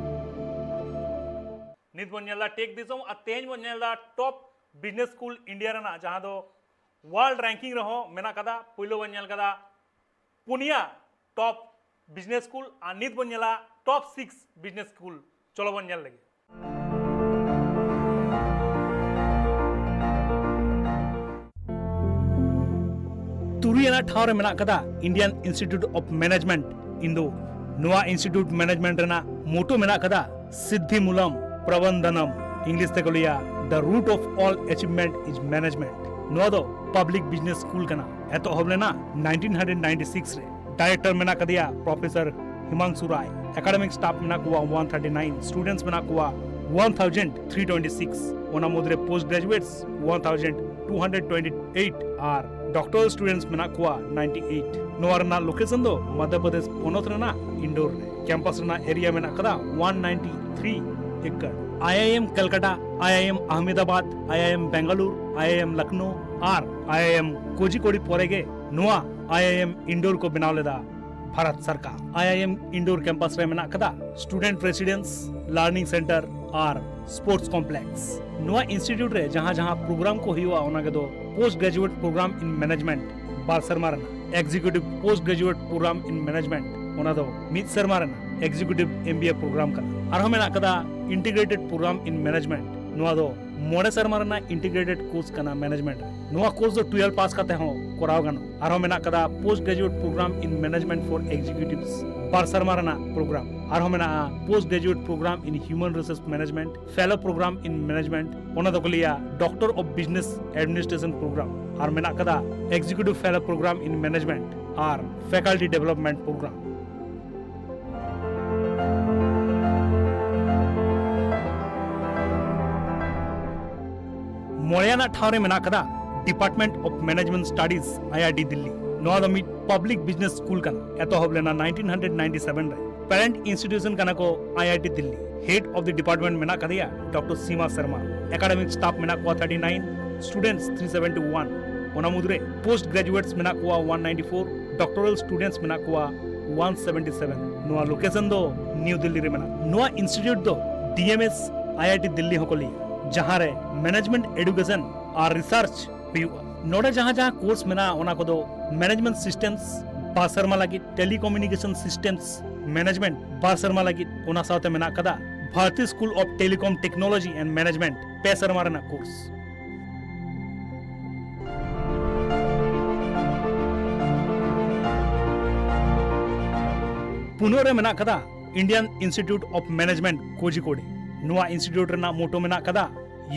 ᱱᱤᱛ ᱵᱚᱱ ᱧᱮᱞ ᱮᱫᱟ Tech ᱫᱤᱥᱚᱢ ᱟᱨ ᱛᱮᱦᱮᱧ ᱵᱚᱱ ᱧᱮᱞ ᱮᱫᱟ top business school India ᱨᱮᱱᱟᱜ, ᱡᱟᱦᱟᱸ ᱫᱚ world ranking ᱨᱮᱦᱚᱸ ᱢᱮᱱᱟᱜ ᱠᱟᱫᱟ᱾ ᱯᱩᱭᱞᱩ ᱵᱚᱱ ᱧᱮᱞ ᱠᱟᱫᱟ ᱯᱩᱱᱭᱟ top business school ᱟᱨ ᱱᱤᱛ ᱵᱚᱱ ᱧᱮᱞᱟ top six business school᱾ ᱪᱚᱞᱚ ᱵᱚᱱ ᱧᱮᱞ ᱞᱮᱜᱮ᱾ ᱛᱩᱨᱩᱭ ᱟᱱᱟᱜ ᱴᱷᱟᱶ ᱨᱮ ᱢᱮᱱᱟᱜ ᱠᱟᱫᱟ Indian Institute of Management, Indore. ᱱᱚᱣᱟ institute management ᱨᱮᱱᱟᱜ motto ᱢᱮᱱᱟᱜ ᱠᱟᱫᱟ ᱥᱤᱫᱫᱷᱤ ᱢᱩᱞᱟᱢ ᱯᱨᱚᱵᱚᱱᱫᱷᱚᱱᱟᱢ᱾ English ᱛᱮᱠᱚ ᱞᱟᱹᱭᱟ, "The root of all achievement is management." ᱱᱚᱣᱟ ᱫᱚ public business school ᱠᱟᱱᱟ᱾ ᱮᱛᱚᱦᱚᱵ ᱞᱮᱱᱟ nineteen ninety six ᱨᱮ᱾ Director ᱢᱮᱱᱟᱜ ᱠᱟᱫᱮᱭᱟ Professor ᱦᱤᱢᱟᱝᱥᱩ ᱨᱟᱭ᱾ Academic staff ᱢᱮᱱᱟᱜ ᱠᱚᱣᱟ one thirty nine, students ᱢᱮᱱᱟᱜ ᱠᱚᱣᱟ one thousand three twenty six, ᱚᱱᱟ ᱢᱩᱫᱽᱨᱮ post graduates one thousand two hundred twenty eight ᱟᱨ doctoral students ᱢᱮᱱᱟᱜ ᱠᱚᱣᱟ ninety eight᱾ ᱱᱚᱣᱟ ᱨᱮᱱᱟᱜ location ᱫᱚ ᱢᱚᱫᱷᱭᱚ ᱯᱨᱚᱫᱮᱥ ᱯᱚᱱᱚᱛ ᱨᱮᱱᱟᱜ ᱤᱱᱫᱳᱨ ᱨᱮ᱾ Campus ᱨᱮᱱᱟᱜ area ᱢᱮᱱᱟᱜ ᱠᱟᱫᱟ one ninety three acre᱾ IIM ᱠᱟᱞᱠᱟᱴᱟ, IIM Ahmedabad, IIM Bengaluru, IIM Lucknow ᱟᱨ IIM ᱠᱳᱡᱤᱠᱳᱰᱤ ᱯᱚᱨᱮ ᱜᱮ ᱱᱚᱣᱟ IIM ᱤᱱᱫᱳᱨ ᱠᱚ ᱵᱮᱱᱟᱣ ᱞᱮᱫᱟ ᱵᱷᱟᱨᱚᱛ ᱥᱚᱨᱠᱟᱨ᱾ IIM ᱤᱱᱫᱳᱨ campus ᱨᱮ ᱢᱮᱱᱟᱜ ᱠᱟᱫᱟ student residence, learning center ᱟᱨ sports complex᱾ ᱱᱚᱣᱟ institute ᱨᱮ ᱡᱟᱦᱟᱸ ᱡᱟᱦᱟᱸ program ᱠᱚ ᱦᱩᱭᱩᱜᱼᱟ, ᱚᱱᱟ ᱠᱚᱫᱚ post graduate program in management ᱵᱟᱨ ᱥᱮᱨᱢᱟ ᱨᱮᱱᱟᱜ, executive post graduate program in management, ᱚᱱᱟ ᱫᱚ ᱢᱤᱫ ᱥᱮᱨᱢᱟ ᱨᱮᱱᱟᱜ executive MBA program ᱠᱟᱱᱟ᱾ ᱟᱨᱦᱚᱸ ᱢᱮᱱᱟᱜ ᱠᱟᱫᱟ integrated program in management, ᱱᱚᱣᱟ ᱫᱚ ᱢᱚᱬᱮ ᱥᱮᱨᱢᱟ ᱨᱮᱱᱟᱜ integrated course ᱠᱟᱱᱟ management ᱨᱮ᱾ ᱱᱚᱣᱟ course ᱫᱚ twelve pass ᱠᱟᱛᱮ ᱦᱚᱸ ᱠᱚᱨᱟᱣ ᱜᱟᱱᱚᱜᱼᱟ᱾ ᱟᱨᱦᱚᱸ ᱢᱮᱱᱟᱜ ᱠᱟᱫᱟ post graduate program in management for executives ᱵᱟᱨ ᱥᱮᱨᱢᱟ ᱨᱮᱱᱟᱜ ᱯᱨᱳᱜᱨᱟᱢ᱾ ᱟᱨᱦᱚᱸ ᱢᱮᱱᱟᱜᱼᱟ Post Graduate Program in Human Resource Management, Fellow Program in Management, ᱚᱱᱟ ᱫᱚᱠᱚ ᱞᱟᱹᱭᱟ Doctor of Business Administration Program᱾ ᱟᱨ ᱢᱮᱱᱟᱜ ᱠᱟᱫᱟ Executive Fellow Program in Management R Faculty Development Program᱾ ᱢᱚᱬᱮᱭᱟᱱᱟᱜ ᱴᱷᱟᱶ ᱨᱮ ᱢᱮᱱᱟᱜ ᱠᱟᱫᱟ Department of Management Studies, IIT Delhi. ᱱᱚᱣᱟ ᱫᱚ ᱢᱤᱫ ᱯᱟᱵᱽᱞᱤᱠ ᱵᱤᱡᱽᱱᱮᱥ ᱥᱠᱩᱞ ᱠᱟᱱᱟ, ᱮᱛᱚᱦᱚᱵ ᱞᱮᱱᱟ ᱱᱟᱭᱤᱱᱴᱤᱱ ᱦᱟᱱᱰᱨᱮᱰ ᱱᱟᱭᱤᱱᱴᱤ ᱥᱮᱵᱷᱮᱱ ᱨᱮ᱾ Parent institution ᱠᱟᱱᱟ ᱠᱚ IIT Delhi. Head of the department ᱢᱮᱱᱟᱜ ᱠᱟᱫᱮᱭᱟ ᱰᱚᱠᱴᱚᱨ ᱥᱤᱢᱟ ᱥᱟᱨᱢᱟ᱾ Academic staff ᱢᱮᱱᱟᱜ ᱠᱚᱣᱟ thirty nine, students three seventy one. ᱚᱱᱟ ᱢᱩᱫᱽᱨᱮ post graduates ᱢᱮᱱᱟᱜ ᱠᱚᱣᱟ one ninety four, doctoral students ᱢᱮᱱᱟᱜ ᱠᱚᱣᱟ ᱚᱣᱟᱱ ᱥᱮᱵᱷᱮᱱᱴᱤ ᱥᱮᱵᱷᱮᱱ᱾ ᱱᱚᱣᱟ ᱞᱳᱠᱮᱥᱚᱱ ᱫᱚ ᱱᱤᱭᱩ ᱫᱤᱞᱞᱤ ᱨᱮ ᱢᱮᱱᱟᱜᱼᱟ᱾ ᱱᱚᱣᱟ ᱤᱱᱥᱴᱤᱴᱤᱭᱩᱴ ᱫᱚ D M S I I T Delhi ᱦᱚᱸᱠᱚ ᱞᱟᱹᱭᱟ, ᱡᱟᱦᱟᱸ ᱨᱮ management education ᱟᱨ research ᱦᱩᱭᱩᱜᱼᱟ᱾ ᱱᱚᱰᱮ ᱡᱟᱦᱟᱸ ᱡᱟᱦᱟᱸ course ᱢᱮᱱᱟᱜᱼᱟ, ᱚᱱᱟ ᱠᱚᱫᱚ management systems ᱵᱟᱨ ᱥᱮᱨᱢᱟ ᱞᱟᱹᱜᱤᱫ, telecommunication systems management ᱵᱟᱨ ᱥᱮᱨᱢᱟ ᱞᱟᱹᱜᱤᱫ, ᱚᱱᱟ ᱥᱟᱶᱛᱮ ᱢᱮᱱᱟᱜ ᱠᱟᱫᱟ Bharati School of Telecom Technology and Management ᱯᱮ ᱥᱮᱨᱢᱟ ᱨᱮᱱᱟᱜ course᱾ ᱯᱩᱱᱟᱹᱜ ᱨᱮ ᱢᱮᱱᱟᱜ ᱠᱟᱫᱟ Indian Institute of Management ᱠᱳᱡᱷᱤᱠᱳᱰᱮ᱾ ᱱᱚᱣᱟ ᱤᱱᱥᱴᱤᱴᱤᱭᱩᱴ ᱨᱮᱱᱟᱜ motto ᱢᱮᱱᱟᱜ ᱠᱟᱫᱟ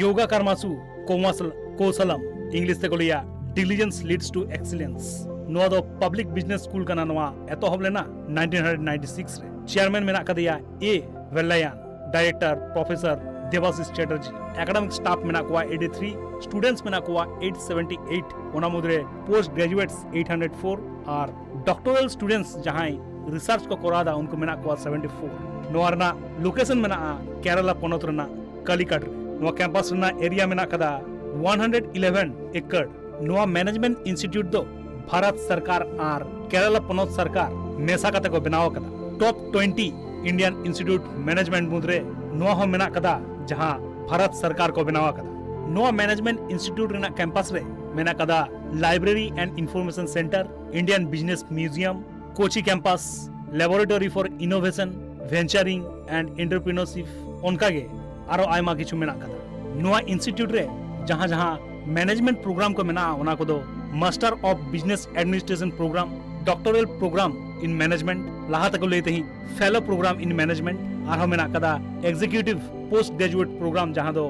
Yoga Karmasu Komasal- Kosalam, English ᱛᱮᱠᱚ ᱞᱟᱹᱭᱟ Diligence Leads to Excellence᱾ ᱱᱚᱣᱟ ᱫᱚ ᱯᱟᱵᱽᱞᱤᱠ ᱵᱤᱡᱽᱱᱮᱥ ᱥᱠᱩᱞ ᱠᱟᱱᱟ, ᱱᱚᱣᱟ ᱮᱛᱚᱦᱚᱵ ᱞᱮᱱᱟ ᱱᱟᱭᱤᱱᱴᱤᱱ ᱦᱟᱱᱰᱨᱮᱰ ᱱᱟᱭᱤᱱᱴᱤ ᱥᱤᱠᱥ ᱨᱮ᱾ ᱪᱮᱭᱟᱨᱢᱮᱱ ᱢᱮᱱᱟᱜ ᱠᱟᱫᱮᱭᱟ A Vellayan, director professor Debashis Chatterjee. Academic staff ᱢᱮᱱᱟᱜ ᱠᱚᱣᱟ ᱮᱭᱤᱴᱤ ᱛᱷᱨᱤ, students ᱢᱮᱱᱟᱜ ᱠᱚᱣᱟ ᱮᱭᱤᱴ ᱥᱮᱵᱷᱮᱱᱴᱤ ᱮᱭᱤᱴ᱾ ᱚᱱᱟ ᱢᱩᱫᱽᱨᱮ post graduates eight hundred four ᱟᱨ doctoral students ᱡᱟᱦᱟᱸᱭ research ᱠᱚ ᱠᱚᱨᱟᱣ ᱮᱫᱟ, ᱩᱱᱠᱩ ᱢᱮᱱᱟᱜ ᱠᱚᱣᱟ ᱥᱮᱵᱷᱮᱱᱴᱤ ᱯᱷᱳᱨ᱾ ᱱᱚᱣᱟ ᱨᱮᱱᱟᱜ ᱞᱳᱠᱮᱥᱚᱱ ᱢᱮᱱᱟᱜᱼᱟ ᱠᱮᱨᱟᱞᱟ ᱯᱚᱱᱚᱛ ᱨᱮᱱᱟᱜ ᱠᱟᱞᱤᱠᱟᱴ ᱨᱮ᱾ ᱱᱚᱣᱟ ᱠᱮᱢᱯᱟᱥ ᱨᱮᱱᱟᱜ ᱮᱨᱤᱭᱟ ᱢᱮᱱᱟᱜ ᱠᱟᱫᱟ ᱚᱣᱟᱱ ᱦᱟᱱᱰᱨᱮᱰ ᱤᱞᱮᱵᱷᱮᱱ ᱮᱠᱚᱨ᱾ ᱱᱚᱣᱟ ᱢᱮᱱᱮᱡᱢᱮᱱᱴ ᱤᱱᱥᱴᱤᱴᱤᱭᱩᱴ ᱫᱚ ᱵᱷᱟᱨᱚᱛ ᱥᱚᱨᱠᱟᱨ ᱟᱨ ᱠᱮᱨᱟᱞᱟ ᱯᱚᱱᱚᱛ ᱥᱚᱨᱠᱟᱨ ᱢᱮᱥᱟ ᱠᱟᱛᱮ ᱠᱚ ᱵᱮᱱᱟᱣ ᱟᱠᱟᱫᱟ᱾ ᱴᱚᱯ ᱴᱩᱭᱮᱱᱴᱤ ᱤᱱᱰᱤᱭᱟᱱ ᱤᱱᱥᱴᱤᱴᱤᱭᱩᱴ ᱢᱮᱱᱮᱡᱢᱮᱱᱴ ᱢᱩᱫᱽᱨᱮ ᱱᱚᱣᱟ ᱦᱚᱸ ᱢᱮᱱᱟᱜ ᱠᱟᱫᱟ, ᱡᱟᱦᱟᱸ ᱵᱷᱟᱨᱚᱛ ᱥᱚᱨᱠᱟᱨ ᱠᱚ ᱵᱮᱱᱟᱣ ᱟᱠᱟᱫᱟ᱾ ᱱᱚᱣᱟ ᱢᱮᱱᱮᱡᱢᱮᱱᱴ ᱤᱱᱥᱴᱤᱴᱤᱭᱩᱴ ᱨᱮᱱᱟᱜ ᱠᱮᱢᱯᱟᱥ ᱨᱮ ᱢᱮᱱᱟᱜ ᱠᱟᱫᱟ Library and Information Center, Indian Business Museum, Kochi campus, Laboratory for Innovation, Venturing and Entrepreneurship, ᱚᱱᱠᱟᱜᱮ ᱟᱨᱚ ᱟᱭᱢᱟ ᱠᱤᱪᱷᱩ ᱢᱮᱱᱟᱜ ᱠᱟᱫᱟ᱾ ᱱᱚᱣᱟ ᱤᱱᱥᱴᱤᱴᱤᱭᱩᱴ ᱨᱮ ᱡᱟᱦᱟᱸ ᱡᱟᱦᱟᱸ ᱢᱮᱱᱮᱡᱢᱮᱱᱴ ᱯᱨᱳᱜᱨᱟᱢ ᱠᱚ ᱢᱮᱱᱟᱜᱼᱟ, ᱚᱱᱟ ᱠᱚᱫᱚ Master of Business Administration Program, Doctoral Program, in Management, ᱞᱟᱦᱟ ᱛᱮᱠᱚ ᱞᱟᱹᱭ ᱛᱟᱦᱮᱸᱫ Fellow Program in Management, ᱟᱨᱦᱚᱸ ᱢᱮᱱᱟᱜ ᱠᱟᱫᱟ Executive Post Graduate Program, ᱡᱟᱦᱟᱸ ᱫᱚ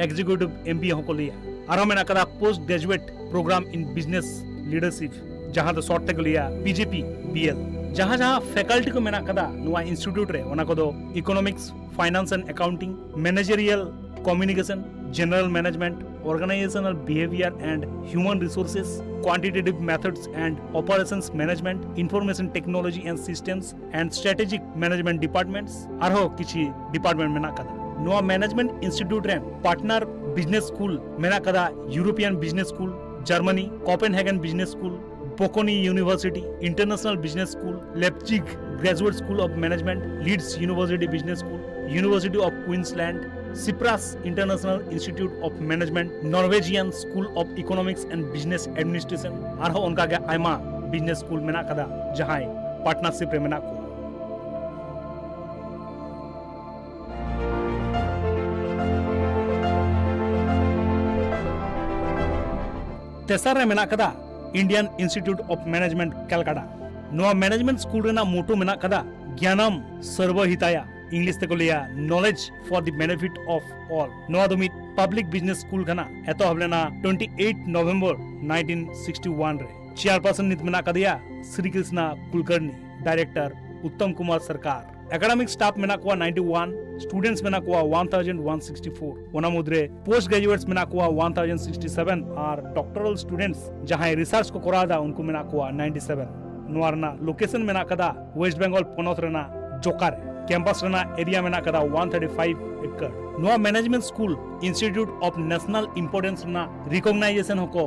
Executive M B A ᱦᱚᱸᱠᱚ ᱞᱟᱹᱭᱟ᱾ ᱟᱨᱦᱚᱸ ᱢᱮᱱᱟᱜ ᱠᱟᱫᱟ Post Graduate Program in Business Leadership, ᱡᱟᱦᱟᱸ ᱫᱚ short ᱛᱮᱠᱚ ᱞᱟᱹᱭᱟ P G P B L᱾ ᱡᱟᱦᱟᱸ ᱡᱟᱦᱟᱸ faculty ᱠᱚ ᱢᱮᱱᱟᱜ ᱠᱟᱫᱟ ᱱᱚᱣᱟ institute ᱨᱮ, ᱚᱱᱟ ᱠᱚᱫᱚ Economics, Finance and Accounting, Managerial Communication, General Management, Organizational Behavior and Human Resources, Quantitative Methods and Operations Management, Information Technology and Systems and Strategic Management Departments, ᱟᱨᱦᱚᱸ ᱠᱤᱪᱷᱤ department ᱢᱮᱱᱟᱜ ᱠᱟᱫᱟ᱾ ᱱᱚᱣᱟ Management Institute ᱨᱮᱱ partner business school ᱢᱮᱱᱟᱜ ᱠᱟᱫᱟ European Business School, Germany, Copenhagen Business School, Bocconi University, International Business School, Leipzig Graduate School of Management, Leeds University Business School, University of Queensland, Cyprus International Institute of Management, Norwegian School of Economics and Business Administration, ᱟᱨᱦᱚᱸ ᱚᱱᱠᱟ ᱜᱮ ᱟᱭᱢᱟ business school ᱢᱮᱱᱟᱜ ᱠᱟᱫᱟ ᱡᱟᱦᱟᱸᱭ partnership ᱨᱮ ᱢᱮᱱᱟᱜ ᱠᱚᱣᱟ᱾ ᱛᱮᱥᱟᱨ ᱨᱮ ᱢᱮᱱᱟᱜ ᱠᱟᱫᱟ Indian Institute of Management, ᱠᱟᱞᱠᱟᱴᱟ᱾ ᱱᱚᱣᱟ management school ᱨᱮᱱᱟᱜ motto ᱢᱮᱱᱟᱜ ᱠᱟᱫᱟ ᱜᱭᱟᱱᱟᱢ ᱥᱚᱨᱵᱚᱦᱤᱛᱟᱭᱟ, English ᱛᱮᱠᱚ ᱞᱟᱹᱭᱟ Knowledge for the Benefit of All᱾ ᱱᱚᱣᱟ ᱫᱚ ᱢᱤᱫ public business school ᱠᱟᱱᱟ᱾ ᱮᱛᱚᱦᱚᱵ ᱞᱮᱱᱟ twenty eight November nineteen sixty one ᱨᱮ᱾ Chairperson ᱱᱤᱛ ᱢᱮᱱᱟᱜ ᱠᱟᱫᱮᱭᱟ ᱥᱨᱤ ᱠᱨᱤᱥᱱᱟ ᱠᱩᱞᱠᱟᱨᱱᱤ, director ᱩᱛᱛᱚᱢ ᱠᱩᱢᱟᱨ ᱥᱚᱨᱠᱟᱨ᱾ Academic staff ᱢᱮᱱᱟᱜ ᱠᱚᱣᱟ ninety one, students ᱢᱮᱱᱟᱜ ᱠᱚᱣᱟ one thousand one sixty four, ᱚᱱᱟ ᱢᱩᱫᱽᱨᱮ post graduates ᱢᱮᱱᱟᱜ ᱠᱚᱣᱟ one thousand sixty seven ᱟᱨ doctoral students ᱡᱟᱦᱟᱸᱭ research ᱠᱚ ᱠᱚᱨᱟᱣ ᱮᱫᱟ ᱩᱱᱠᱩ ᱢᱮᱱᱟᱜ ᱠᱚᱣᱟ ninety seven᱾ ᱱᱚᱣᱟ ᱨᱮᱱᱟᱜ location ᱢᱮᱱᱟᱜ ᱠᱟᱫᱟ West Bengal ᱯᱚᱱᱚᱛ ᱨᱮᱱᱟᱜ ᱡᱚᱠᱟ ᱨᱮ᱾ Campus ᱨᱮᱱᱟᱜ area ᱢᱮᱱᱟᱜ ᱠᱟᱫᱟ one thirty five acre᱾ ᱱᱚᱣᱟ management school institute of national importance ᱨᱮᱱᱟᱜ recognition ᱦᱚᱸᱠᱚ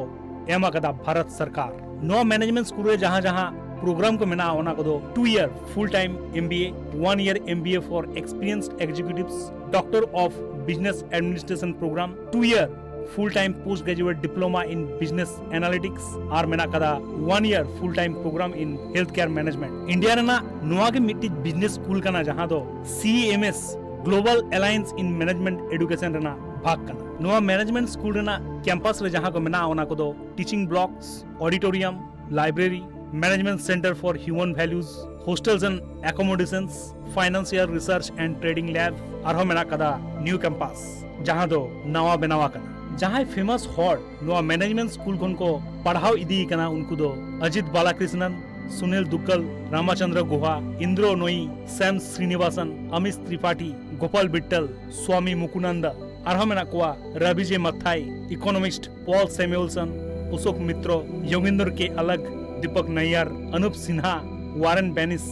ᱮᱢ ᱟᱠᱟᱫᱟ ᱵᱷᱟᱨᱚᱛ ᱥᱚᱨᱠᱟᱨ᱾ ᱱᱚᱣᱟ management school ᱨᱮ ᱡᱟᱦᱟᱸ ᱡᱟᱦᱟᱸ program ᱠᱚ ᱢᱮᱱᱟᱜᱼᱟ, ᱚᱱᱟ ᱠᱚᱫᱚ two year full time M B A, one year M B A for experienced executives, Doctor of Business Administration program, two year full time post graduate diploma in business analytics, ᱟᱨ ᱢᱮᱱᱟᱜ ᱠᱟᱫᱟ one year full time program in healthcare management᱾ India ᱨᱮᱱᱟᱜ ᱱᱚᱣᱟ ᱜᱮ ᱢᱤᱫᱴᱤᱡ business school ᱠᱟᱱᱟ ᱡᱟᱦᱟᱸ ᱫᱚ C M S Global Alliance in Management Education ᱨᱮᱱᱟᱜ ᱵᱷᱟᱜᱽ ᱠᱟᱱᱟ᱾ ᱱᱚᱣᱟ management school ᱨᱮᱱᱟᱜ campus ᱨᱮ ᱡᱟᱦᱟᱸ ᱠᱚ ᱢᱮᱱᱟᱜᱼᱟ, ᱚᱱᱟ ᱠᱚᱫᱚ teaching blocks, auditorium, library, Management Center for Human Values, Hostels and Accommodations, Financial Research and Trading Lab, ᱟᱨᱦᱚᱸ ᱢᱮᱱᱟᱜ ᱠᱟᱫᱟ ᱱᱤᱭᱩ ᱠᱮᱢᱯᱟᱥ, ᱡᱟᱦᱟᱸ ᱫᱚ ᱱᱟᱣᱟ ᱵᱮᱱᱟᱣ ᱟᱠᱟᱱᱟ᱾ ᱡᱟᱦᱟᱸᱭ ᱯᱷᱮᱢᱟᱥ ᱦᱚᱲ ᱱᱚᱣᱟ ᱢᱮᱱᱮᱡᱢᱮᱱᱴ ᱥᱠᱩᱞ ᱠᱷᱚᱱ ᱠᱚ ᱯᱟᱲᱦᱟᱣ ᱤᱫᱤ ᱠᱟᱱᱟ, ᱩᱱᱠᱩ ᱫᱚ ᱚᱡᱤᱛ ᱵᱟᱞᱟᱠᱨᱤᱥᱱᱟᱱ, ᱥᱩᱱᱤᱞ ᱫᱩᱜᱜᱟᱞ, ᱨᱟᱢᱟᱪᱚᱸᱫᱽᱨᱚ ᱜᱩᱦᱟ, ᱤᱱᱫᱨᱚ ᱱᱚᱭᱤ, ᱥᱮᱢ ᱥᱨᱤᱱᱤᱵᱟᱥᱟᱱ, ᱟᱢᱤᱥ ᱛᱨᱤᱯᱟᱴᱷᱤ, ᱜᱳᱯᱟᱞ ᱵᱤᱴᱴᱚᱞ, ᱥᱣᱟᱢᱤ ᱢᱩᱠᱩᱱᱟᱱᱫᱟ᱾ ᱟᱨᱦᱚᱸ ᱢᱮᱱᱟᱜ ᱠᱚᱣᱟ ᱨᱟᱵᱤ ᱡᱮ ᱢᱟᱛᱷᱟᱭ, ᱤᱠᱳᱱᱚᱢᱤᱥᱴ ᱯᱚᱞ ᱥᱮᱢᱩᱭᱮᱞᱥᱚᱱ, ᱚᱥᱳᱠ ᱢᱤᱛᱨᱚ, ᱭᱳᱜᱮᱱᱫᱨᱚ ᱠᱮ ᱟᱞᱟᱜᱽ, ᱫᱤᱯᱚᱠ ᱱᱟᱭᱭᱟᱨ, ᱚᱱᱩᱯ ᱥᱤᱱᱦᱟ, ᱣᱟᱨᱮᱱ ᱵᱮᱱᱤᱥ,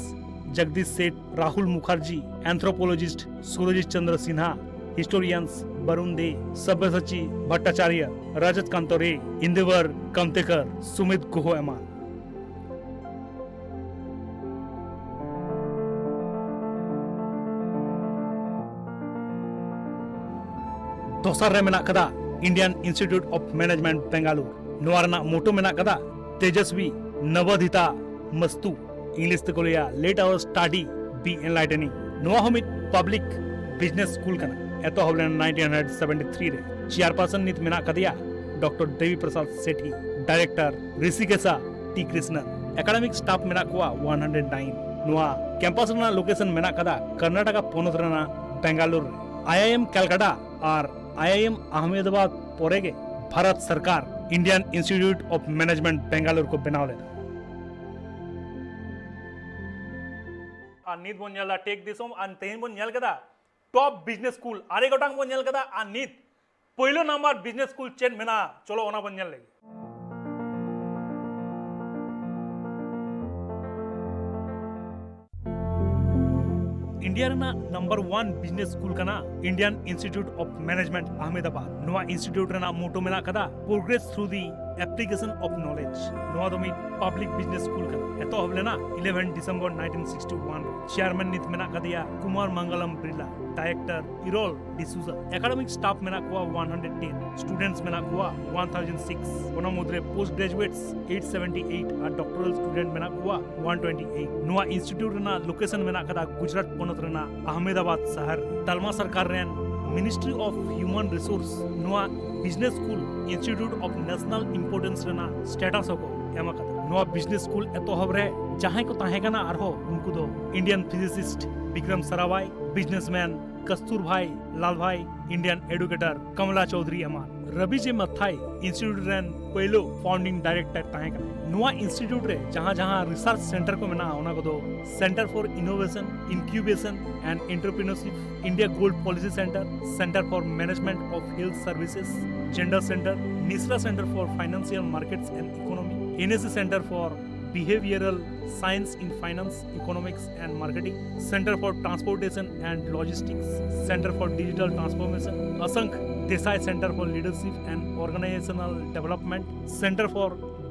ᱡᱚᱜᱫᱤᱥ ᱥᱮᱴ, ᱨᱟᱦᱩᱞ ᱢᱩᱠᱷᱟᱨᱡᱤ, ᱮᱱᱛᱷᱨᱳᱯᱳᱞᱚᱡᱤᱥᱴ ᱥᱩᱨᱚᱡᱤᱛ ᱪᱚᱸᱫᱽᱨᱚ ᱥᱤᱱᱦᱟ, ᱦᱤᱥᱴᱳᱨᱤᱭᱟᱱᱥ ᱵᱟᱨᱩᱱ ᱫᱮ, ᱥᱚᱵᱽᱵᱚᱥᱟᱪᱤ ᱵᱷᱚᱴᱴᱟᱪᱟᱨᱭᱚ, ᱨᱚᱡᱚᱛ ᱠᱟᱱᱛᱚ ᱨᱮ, ᱤᱱᱫᱤᱵᱚᱨ ᱠᱟᱢᱛᱮᱠᱚᱨ, ᱥᱩᱢᱤᱛ ᱜᱩᱦᱚ ᱮᱢᱟᱱ᱾ ᱫᱚᱥᱟᱨ ᱨᱮ ᱢᱮᱱᱟᱜ ᱠᱟᱫᱟ Indian Institute of Management Bangalore᱾ ᱱᱚᱣᱟ ᱨᱮᱱᱟᱜ ᱢᱳᱴᱳ ᱢᱮᱱᱟᱜ ᱠᱟᱫᱟ ᱛᱮᱡᱚᱥᱣᱤ, ᱱᱚᱵᱚᱫᱷᱤᱛᱟ ᱢᱟᱥᱛᱩ᱾ ᱤᱝᱞᱤᱥ ᱛᱮᱠᱚ ᱞᱟᱹᱭᱟ Let Our Study Be Enlightening᱾ ᱱᱚᱣᱟ ᱦᱚᱸ ᱢᱤᱫ ᱯᱟᱵᱽᱞᱤᱠ ᱵᱤᱡᱽᱱᱮᱥ ᱥᱠᱩᱞ ᱠᱟᱱᱟ᱾ ᱮᱛᱚᱦᱚᱵ ᱞᱮᱱᱟ ᱱᱟᱭᱤᱱᱴᱤᱱ ᱦᱟᱱᱰᱨᱮᱰ ᱥᱮᱵᱷᱮᱱᱴᱤ ᱛᱷᱨᱤ ᱨᱮ᱾ ᱪᱮᱭᱟᱨᱯᱟᱨᱥᱚᱱ ᱱᱤᱛ ᱢᱮᱱᱟᱜ ᱠᱟᱫᱮᱭᱟ doctor Devi Prasad Shetty, director Rishikesha T Krishnan. Academic staff ᱢᱮᱱᱟᱜ ᱠᱚᱣᱟ ᱚᱣᱟᱱ ᱦᱟᱱᱰᱨᱮᱰ ᱱᱟᱭᱤᱱ᱾ ᱱᱚᱣᱟ ᱠᱮᱢᱯᱟᱥ ᱨᱮᱱᱟᱜ ᱞᱳᱠᱮᱥᱚᱱ ᱢᱮᱱᱟᱜ ᱠᱟᱫᱟ ᱠᱚᱨᱱᱟᱴᱟᱠᱟ ᱯᱚᱱᱚᱛ ᱨᱮᱱᱟᱜ ᱵᱮᱝᱜᱟᱞᱳᱨ ᱨᱮ᱾ ᱟᱭᱟᱭᱮᱢ ᱠᱟᱞᱠᱟᱴᱟ ᱟᱨ ᱟᱭᱟᱭᱮᱢ ᱟᱦᱢᱮᱫᱟᱵᱟᱫ ᱯᱚᱨᱮ ᱜᱮ ᱵᱷᱟᱨᱚᱛ ᱥᱚᱨᱠᱟᱨ Indian Institute of Management Bangalore ᱠᱚ ᱵᱮᱱᱟᱣ ᱞᱮᱫᱟ᱾ ᱟᱨ ᱱᱤᱛ ᱵᱚᱱ ᱧᱮᱞ ᱮᱫᱟ ᱴᱮᱠ ᱫᱤᱥᱚᱢ, ᱟᱨ ᱛᱮᱦᱮᱧ ᱵᱚᱱ ᱧᱮᱞ ᱠᱮᱫᱟ ᱴᱚᱯ ᱵᱤᱡᱽᱱᱮᱥ ᱥᱠᱩᱞ, ᱟᱨᱮ ᱜᱚᱴᱟᱝ ᱵᱚᱱ ᱧᱮᱞ ᱠᱮᱫᱟ᱾ ᱟᱨ ᱱᱤᱛ ᱯᱳᱭᱞᱳ ᱱᱟᱢᱵᱟᱨ ᱵᱤᱡᱽᱱᱮᱥ ᱥᱠᱩᱞ ᱪᱮᱫ ᱢᱮᱱᱟᱜᱼᱟ, ᱪᱚᱞᱚ ᱚᱱᱟ ᱵᱚᱱ ᱧᱮᱞ ᱞᱮᱜᱮ᱾ ᱤᱱᱰᱤᱭᱟ ᱨᱮᱱᱟᱜ ᱱᱟᱢᱵᱟᱨ ᱳᱣᱟᱱ ᱵᱤᱡᱽᱱᱮᱥ ᱥᱠᱩᱞ ᱠᱟᱱᱟ Indian Institute of Management Ahmedabad᱾ ᱱᱚᱣᱟ ᱤᱱᱥᱴᱤᱴᱤᱭᱩᱴ ᱨᱮᱱᱟᱜ ᱢᱳᱴᱳ ᱢᱮᱱᱟᱜ ᱠᱟᱫᱟ Progress through the Application of Knowledge᱾ ᱱᱚᱣᱟ ᱫᱚ ᱢᱤᱫ ᱯᱟᱵᱽᱞᱤᱠ ᱵᱤᱡᱽᱱᱮᱥ ᱥᱠᱩᱞ ᱠᱟᱱᱟ᱾ ᱮᱛᱚᱦᱚᱵ ᱞᱮᱱᱟ eleven December nineteen sixty one ᱨᱮ᱾ ᱪᱮᱭᱟᱨᱢᱮᱱ ᱱᱤᱛ ᱢᱮᱱᱟᱜ ᱠᱟᱫᱮᱭᱟ Kumar Mangalam Birla, director Errol D'Souza. Academic staff ᱢᱮᱱᱟᱜ ᱠᱚᱣᱟ ᱚᱣᱟᱱ ᱦᱟᱱᱰᱨᱮᱰ ᱴᱮᱱ, ᱥᱴᱩᱰᱮᱱᱴᱥ ᱢᱮᱱᱟᱜ ᱠᱚᱣᱟ ᱚᱣᱟᱱ ᱛᱷᱟᱣᱡᱮᱱᱰ ᱥᱤᱠᱥ, ᱚᱱᱟ ᱢᱩᱫᱽᱨᱮ ᱯᱳᱥᱴ ᱜᱨᱮᱡᱩᱭᱮᱴᱥ ᱮᱭᱤᱴ ᱥᱮᱵᱷᱮᱱᱴᱤ ᱮᱭᱤᱴ ᱟᱨ ᱰᱚᱠᱴᱚᱨᱟᱞ ᱥᱴᱩᱰᱮᱱᱴ ᱢᱮᱱᱟᱜ ᱠᱚᱣᱟ ᱚᱣᱟᱱ ᱴᱩᱭᱮᱱᱴᱤ ᱮᱭᱤᱴ᱾ ᱱᱚᱣᱟ ᱤᱱᱥᱴᱤᱴᱤᱭᱩᱴ ᱨᱮᱱᱟᱜ ᱞᱳᱠᱮᱥᱚᱱ ᱢᱮᱱᱟᱜ ᱠᱟᱫᱟ ᱜᱩᱡᱽᱨᱟᱴ ᱯᱚᱱᱚᱛ ᱨᱮᱱᱟᱜ ᱟᱦᱢᱮᱫᱟᱵᱟᱫ ᱥᱟᱦᱟᱨ ᱨᱮ᱾ ᱛᱟᱞᱢᱟ ᱥᱚᱨᱠᱟᱨ ᱨᱮᱱ Ministry of Human Resource ᱱᱚᱣᱟ business school Institute of National Importance ᱨᱮᱱᱟᱜ ᱥᱴᱮᱴᱟᱥ ᱦᱚᱸᱠᱚ ᱮᱢ ᱟᱠᱟᱫᱟ᱾ ᱱᱚᱣᱟ ᱵᱤᱡᱽᱱᱮᱥ ᱥᱠᱩᱞ ᱮᱛᱚᱦᱚᱵ ᱨᱮ ᱡᱟᱦᱟᱸᱭ ᱠᱚ ᱛᱟᱦᱮᱸ ᱠᱟᱱᱟ ᱟᱨᱦᱚᱸ ᱩᱱᱠᱩ ᱫᱚ Indian physicist Bikram Sarabhai, businessman ᱠᱟᱥᱛᱩᱨ ᱵᱷᱟᱭ ᱞᱟᱞ ᱵᱷᱟᱭ, Indian educator ᱠᱟᱢᱞᱟ ᱪᱳᱣᱫᱷᱩᱨᱤ ᱮᱢᱟᱱ᱾ ᱨᱚᱵᱤ ᱡᱮ ᱢᱟᱛᱷᱟᱭ ᱤᱱᱥᱴᱤᱴᱭᱩᱴ ᱨᱮᱱ ᱯᱳᱭᱞᱳ founding director ᱛᱟᱦᱮᱸ ᱠᱟᱱᱟ᱾ ᱱᱚᱣᱟ ᱤᱱᱥᱴᱤᱴᱭᱩᱴ ᱨᱮ ᱡᱟᱦᱟᱸ ᱡᱟᱦᱟᱸ research center ᱠᱚ ᱢᱮᱱᱟᱜᱼᱟ, ᱚᱱᱟ ᱠᱚᱫᱚ Center for Innovation, Incubation and Entrepreneurship, India Gold Policy Center, Center for Management of Health Services, Gender Center, NISRA Center for Financial Markets and Economy, NSE Center for Behavioral Science in Finance, Economics and Marketing, Center for Transportation and Logistics, Center for Digital Transformation, Asank Desai Center for Leadership and Organizational Development, Center for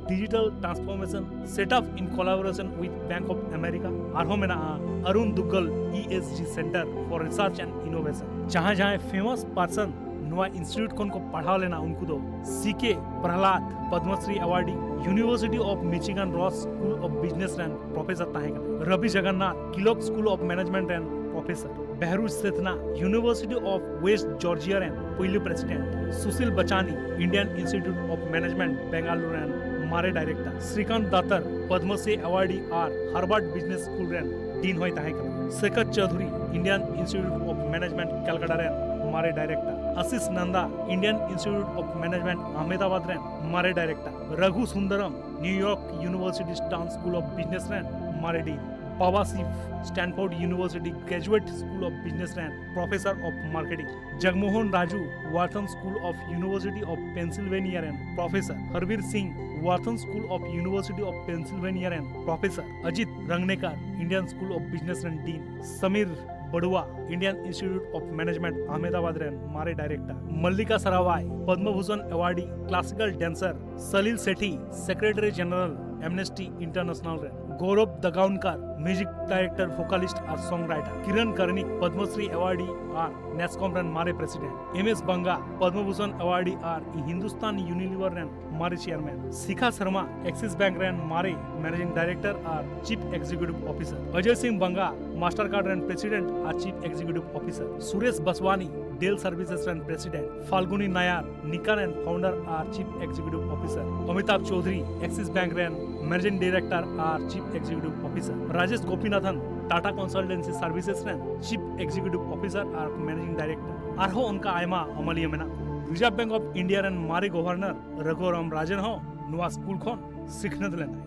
Digital Transformation, set up in collaboration with Bank of America. ᱟᱨᱦᱚᱸ ᱢᱮᱱᱟᱜᱼᱟ ᱟᱨᱩᱱ ᱫᱩᱜᱜᱟᱞ ESG Center for Research and Innovation᱾ ᱡᱟᱦᱟᱸᱭ ᱡᱟᱦᱟᱸᱭ famous person ᱱᱚᱣᱟ institute ᱠᱷᱚᱱ ᱠᱚ ᱯᱟᱲᱦᱟᱣ ᱞᱮᱱᱟ, ᱩᱱᱠᱩ ᱫᱚ ᱥᱤ ᱠᱮ ᱯᱨᱟᱦᱞᱟᱫ, Padmashri awardee, University of Michigan Ross School of Business ᱨᱮᱱ professor ᱛᱟᱦᱮᱸ ᱠᱟᱱᱟ᱾ ᱨᱚᱵᱤ ᱡᱚᱜᱚᱱᱱᱟᱛᱷ, ᱠᱤᱞᱚᱠ School of Management ᱨᱮᱱ professor᱾ ᱵᱮᱦᱨᱩᱡ ᱥᱮᱛᱷᱱᱟ, University of West Georgia ᱨᱮᱱ ᱯᱩᱭᱞᱩ president᱾ Sushil ᱵᱟᱪᱟᱱᱤ, Indian Institute of Management, Bengaluru ᱨᱮᱱ ᱢᱟᱨᱮ director᱾ ᱥᱨᱤᱠᱟᱱᱛ ᱫᱟᱛᱟᱨ, ᱯᱚᱫᱢᱚᱥᱨᱤ awardee ᱟᱨ Harvard Business School ᱨᱮᱱ dean ᱦᱚᱸᱭ ᱛᱟᱦᱮᱸ ᱠᱟᱱᱟ᱾ Sekhar Chowdhury, Indian Institute of Management, Calcutta ᱨᱮᱱ ᱢᱟᱨᱮ director᱾ Ashish ᱱᱟᱱᱫᱟ, Indian Institute of Management, Ahmedabad ᱨᱮᱱ ᱢᱟᱨᱮ director᱾ ᱨᱟᱜᱷᱩ Sundaram, New York University Stern School of Business ᱨᱮᱱ ᱢᱟᱨᱮ dean᱾ ᱵᱟᱵᱟ ᱥᱤᱵ, Stanford University Graduate School of Business ᱨᱮᱱ Professor of Marketing᱾ ᱡᱚᱜᱽᱢᱳᱦᱚᱱ Raju, Wharton School of University of Pennsylvania ᱨᱮᱱ professor᱾ ᱦᱚᱨᱵᱤᱨ Singh, Wharton School of University of Pennsylvania ᱨᱮᱱ professor᱾ Ajit ᱨᱚᱝᱜᱱᱮᱠᱟᱨ, Indian School of Business ᱨᱮᱱ dean᱾ Samir ᱵᱟᱲᱩᱣᱟ, Indian Institute of Management, Ahmedabad ᱨᱮᱱ ᱢᱟᱨᱮ director᱾ ᱢᱚᱞᱞᱤᱠᱟ Sarabhai, ᱯᱚᱫᱢᱚ Bhushan awardee, classical dancer᱾ ᱥᱟᱞᱤᱞ ᱥᱮᱴᱷᱤ, Secretary General, Amnesty International ᱨᱮᱱ᱾ ᱜᱳᱣᱨᱚᱵ ᱫᱟᱜᱟᱣᱱᱠᱟᱨ, music director, vocalist ᱟᱨ songwriter᱾ ᱠᱤᱨᱚᱱ Karnik, Padmashri awardee ᱟᱨ NASSCOM ᱨᱮᱱ ᱢᱟᱨᱮ president᱾ M S Banga, Padma Bhushan awardee ᱟᱨ Hindustan Unilever ᱨᱮᱱ ᱢᱟᱨᱮ chairman᱾ ᱥᱤᱠᱷᱟ Sharma, Axis Bank ᱨᱮᱱ ᱢᱟᱨᱮ managing director ᱟᱨ chief executive officer᱾ ᱚᱡᱚᱭ ᱥᱤᱝ ᱵᱟᱝᱜᱟ, Mastercard ᱨᱮᱱ president ᱟᱨ chief executive officer᱾ Suresh ᱵᱟᱥᱣᱟᱱᱤ, Dell Services ᱨᱮᱱ President ᱯᱷᱟᱞᱜᱩᱱᱤ ᱱᱟᱭᱟᱨ, Nikon ᱨᱮᱱ Founder ᱟᱨ Chief Executive Officer, Amitabh Chowdhury, Axis Bank ᱨᱮᱱ Managing Director ᱟᱨ Chief Executive Officer, Rajesh ᱜᱳᱯᱤᱱᱟᱛᱷᱚᱱ, Tata Consultancy Services ᱨᱮᱱ Chief Executive Officer ᱟᱨ Managing Director, ᱟᱨᱦᱚᱸ ᱚᱱᱠᱟ ᱟᱭᱢᱟ ᱟᱹᱢᱟᱹᱞᱤᱭᱟᱹ ᱢᱮᱱᱟᱜ ᱠᱚᱣᱟ᱾ Reserve Bank of India ᱨᱮᱱ ᱢᱟᱨᱮ Governor ᱨᱟᱜᱷᱩᱨᱟᱢ ᱨᱟᱡᱚᱱ ᱦᱚᱸ ᱱᱚᱣᱟ ᱥᱠᱩᱞ ᱠᱷᱚᱱ ᱥᱤᱠᱷᱱᱟᱹᱛ ᱞᱮᱱᱟᱭ᱾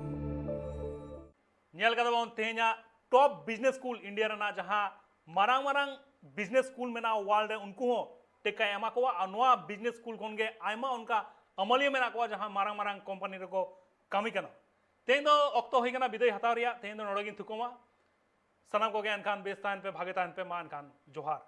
ᱧᱮᱞ ᱠᱟᱫᱟ ᱵᱚᱱ ᱛᱮᱦᱮᱧᱟᱜ top business school India ᱨᱮᱱᱟᱜ ᱡᱟᱦᱟᱸ ᱢᱟᱨᱟᱝ ᱢᱟᱨᱟᱝ business school ᱢᱮᱱᱟᱜᱼᱟ world ᱨᱮ, ᱩᱱᱠᱩ ᱦᱚᱸ ᱴᱮᱠᱟᱭ ᱮᱢᱟ ᱠᱚᱣᱟ᱾ ᱟᱨ ᱱᱚᱣᱟ business school ᱠᱷᱚᱱ ᱜᱮ ᱟᱭᱢᱟ ᱚᱱᱠᱟ ᱟᱹᱢᱟᱹᱞᱤᱭᱟᱹ ᱢᱮᱱᱟᱜ ᱠᱚᱣᱟ ᱡᱟᱦᱟᱸ ᱢᱟᱨᱟᱝ ᱢᱟᱨᱟᱝ company ᱨᱮᱠᱚ ᱠᱟᱹᱢᱤ ᱠᱟᱱᱟ᱾ ᱛᱮᱦᱮᱧ ᱫᱚ ᱚᱠᱛᱚ ᱦᱩᱭ ᱠᱟᱱᱟ ᱵᱤᱫᱟᱹᱭ ᱦᱟᱛᱟᱣ ᱨᱮᱭᱟᱜ᱾ ᱛᱮᱦᱮᱧ ᱫᱚ ᱱᱚᱰᱮ ᱜᱤᱧ ᱛᱷᱩᱠᱩᱢᱟ᱾ ᱥᱟᱱᱟᱢ ᱠᱚᱜᱮ ᱮᱱᱠᱷᱟᱱ ᱵᱮᱥ ᱛᱟᱦᱮᱱ ᱯᱮ, ᱵᱷᱟᱜᱮ ᱛᱟᱦᱮᱱ ᱯᱮ᱾ ᱢᱟ ᱮᱱᱠᱷᱟᱱ ᱡᱚᱦᱟᱨ᱾